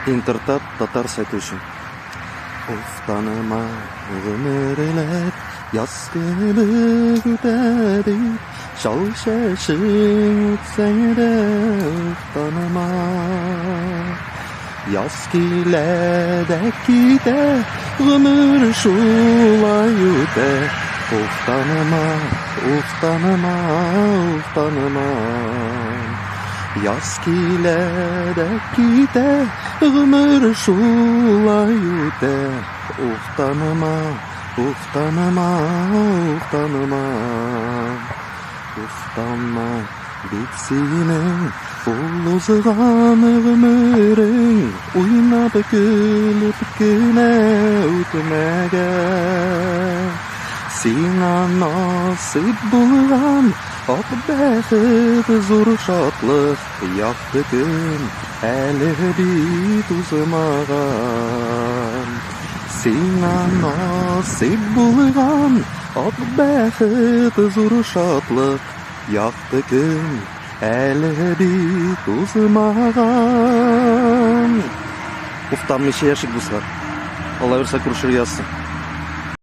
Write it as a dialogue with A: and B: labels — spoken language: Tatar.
A: Интертат татар сайты өчен. Уфтаныма гомерләр яз кебек үтә дип, чал чәчең үтсәң дә уфтаныма. Яз килә дә китә, гомер шулай үтә. Уфтаныма, уфтаныма, уфтаныма. Яз килә дә китә, гомер шулай үтә. Уфтаныма, уфтаныма, уфтаныма. Уфтанма, бит синең ул узган гомерең уйнап көлеп кенә үтмәгән. Сиңа насыйп булган ак бәхет, зур шатлык, якты көн әле бит узмаган. Сиңа насыйп булган ак бәхет, зур шатлык, якты көн әле бит узмаган. Уфтанмыйча яшик, дуслар. Алла бирсә, күрешергә язсын.